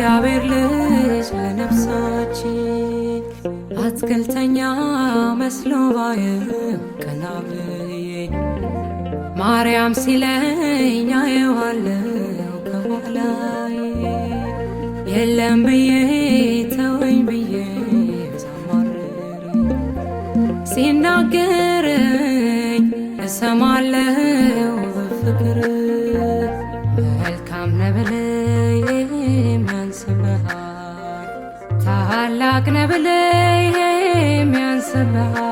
የእግዚአብሔር ልጅ ለነፍሳችን። አትክልተኛ መስሎ ባየው ቀና ብዬ፣ ማርያም ሲለኝ አየዋለው ከኋላዬ። የለም ብዬ፣ ተወኝ ብዬ ሳማርር፣ ሲናገረኝ እሰማለው በፍቅር። መልካም ነህ ብለህ ያንስብሃል፣ ታላቅ ነህ ብለህ ያንስብሃል።